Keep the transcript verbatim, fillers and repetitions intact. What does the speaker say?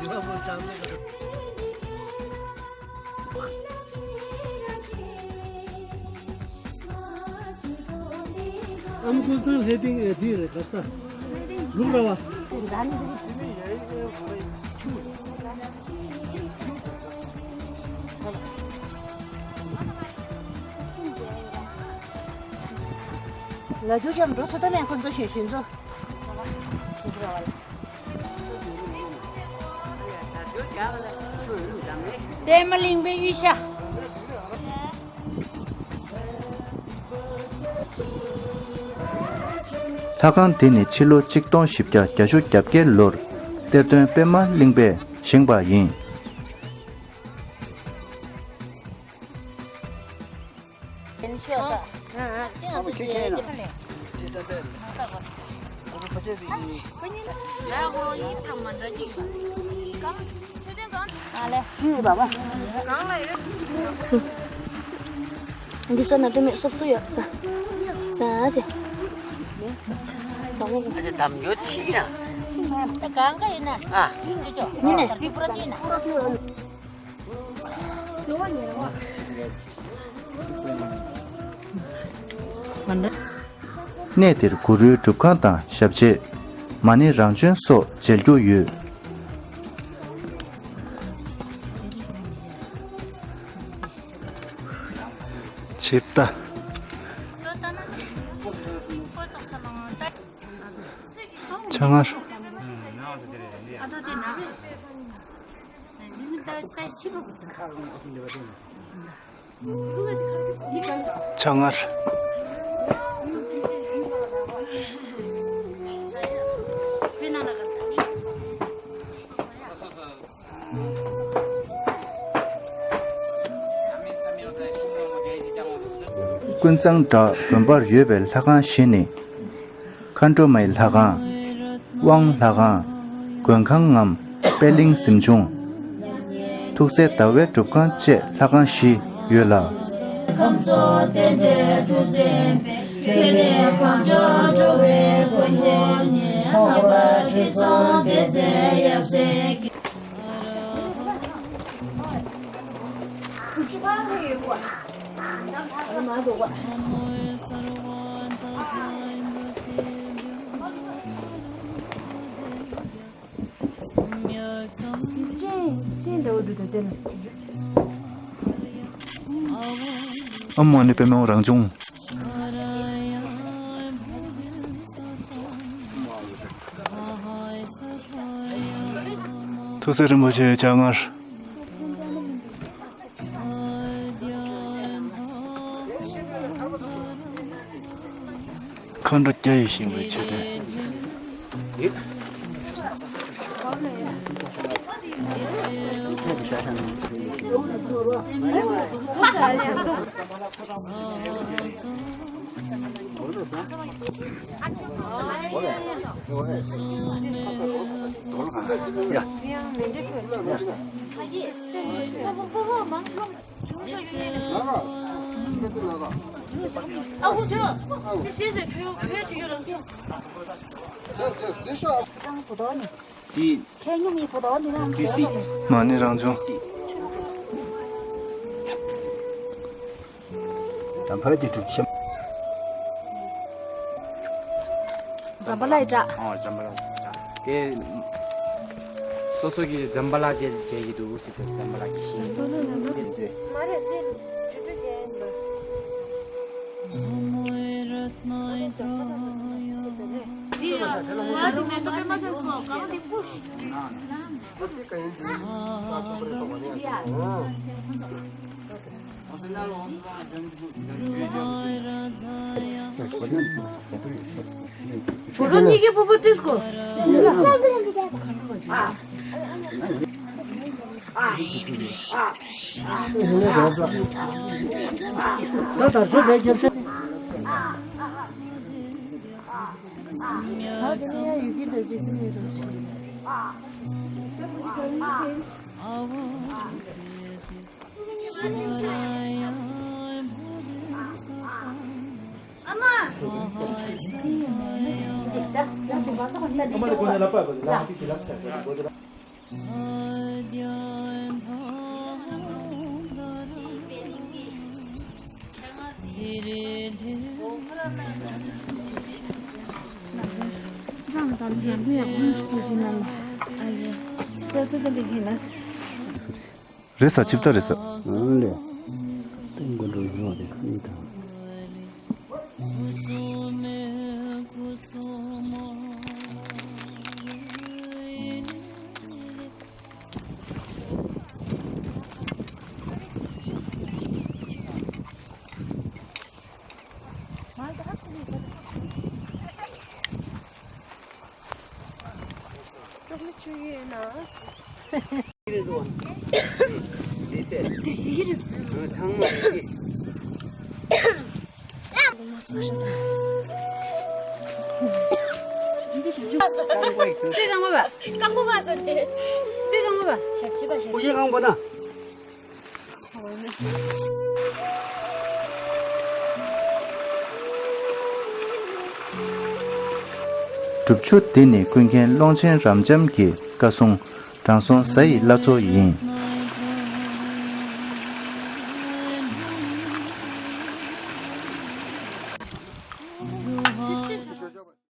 ཨ་མ་ཀུན་བཟང་ལྷས་སྟེང་ཨེ་འདི་རེད་ག་ས། ལུག་ར་བ། ང་ཚོ་ཀྱང་འགྲོ་ས་ད་ནས་ཁོ་ཚོ་ཞེས་ཞུ་ཚོ། པདྨ་གླིང་པའི་གཡུལ་ས། ལྷ་ཁང་འདི་ནི་ཕྱི་ལོ་ཆིག་སྟོང་བཞི་བརྒྱ་བརྒྱད་ཅུ་གྱ་བརྒྱད་ལོར་གཏེར་སྟོན་པདྨ་གླིང་པས་བཞེངས་པ་ཡིན། འདི་ས་ན་དེ་མེད་སོབ་སུ་ཡོད་ས། ས་ཨ་ཅེ། ས་ཨ་ཅེ་དམ་ཡོད་ཤི་ན། ད་གང་ག་ཡིན་ན། ཨ། ཡིན་ནས། གནས་འདིར་གུ་རུའི་སྒྲུབ་ཁང་དང་ཞབས་རྗེས། མ་ཎི་རང་བྱོན་སོགས་མཇལ་རྒྱུ་ཡོད། ཆིབས་རྟ། ཆང་ངར། ཆང་ངར། ཀུན་བཟང་བྲག་དགོན་པར་ཡོད་པའི་ལྷ་ཁང་བཞི་ནི། མཁའ་འགྲོ་མའི་ལྷ་ཁང་། དབང་ལྷ་ཁང་། མགོན་ཁང་ངམ་པད་གླིང་གཟིམ་ཆུང་། ཐུགས་སྲས་ཟླ་བའི་སྒྲུབ་ཁང་བཅས་ལྷ་ཁང་བཞི་ཡོད་ལ། ཁམས་གསུམ་རྟེན་འབྲེལ་ཐུགས་བརྩེ་འཕེལ། ཁྱོད་ནི་གངས་ལྗོངས་འགྲོ་བའི་མགོན་རྒྱལ་ཉིད། ལྷག་པར་ཁྲི་སྲོང་ལྡེ་བཙན་ཡབ་སྲས། ཨོཾ་མ་ཎི་པདྨེ་ཧཱུྃ་རང་བྱུང་། ཐུགས་སྲས་རིན་པོ་ཆེ་ལྕགས་ངར། མཁའ་འགྲོ་སྐྱ་ཡིས་བཞེངས་པའི་མཆོད་རྟེན། མ་ཎི་རང་བྱུང་། ཛམ་བྷ་ལ་དེ་གྲུབ་ཆེན། ཛམ་བྷ་ལ་ཡི་བྲག་ཨོ་ཛམ་བྷ་ལ་ཡི་བྲག་དེ་སོ་སོ་གི་ཛམ་བྷ་ལ་ཅན་མཇལ་གྱི་འདུག་ཟེར་དུས་ཛམ་བྷ་ལ་གི་ཤིང་། རེད་ས། ཆིབས་རྟ་རེད་ས། ཨང་ལེ། ཏིང་གོ་འགྲོ་ཡོང་བ་དེ་ཁ་ནས་དང་། སྒྲུབ་ཆུ་འདི་ནི་ཀུན་མཁྱེན་ཀློང་ཆེན་རབ་འབྱམས་ཀྱི་བཀའ་སྲུང་དྲང་སྲོང་གཟའ་ཡི་བླ་མཚོ་ཡིན།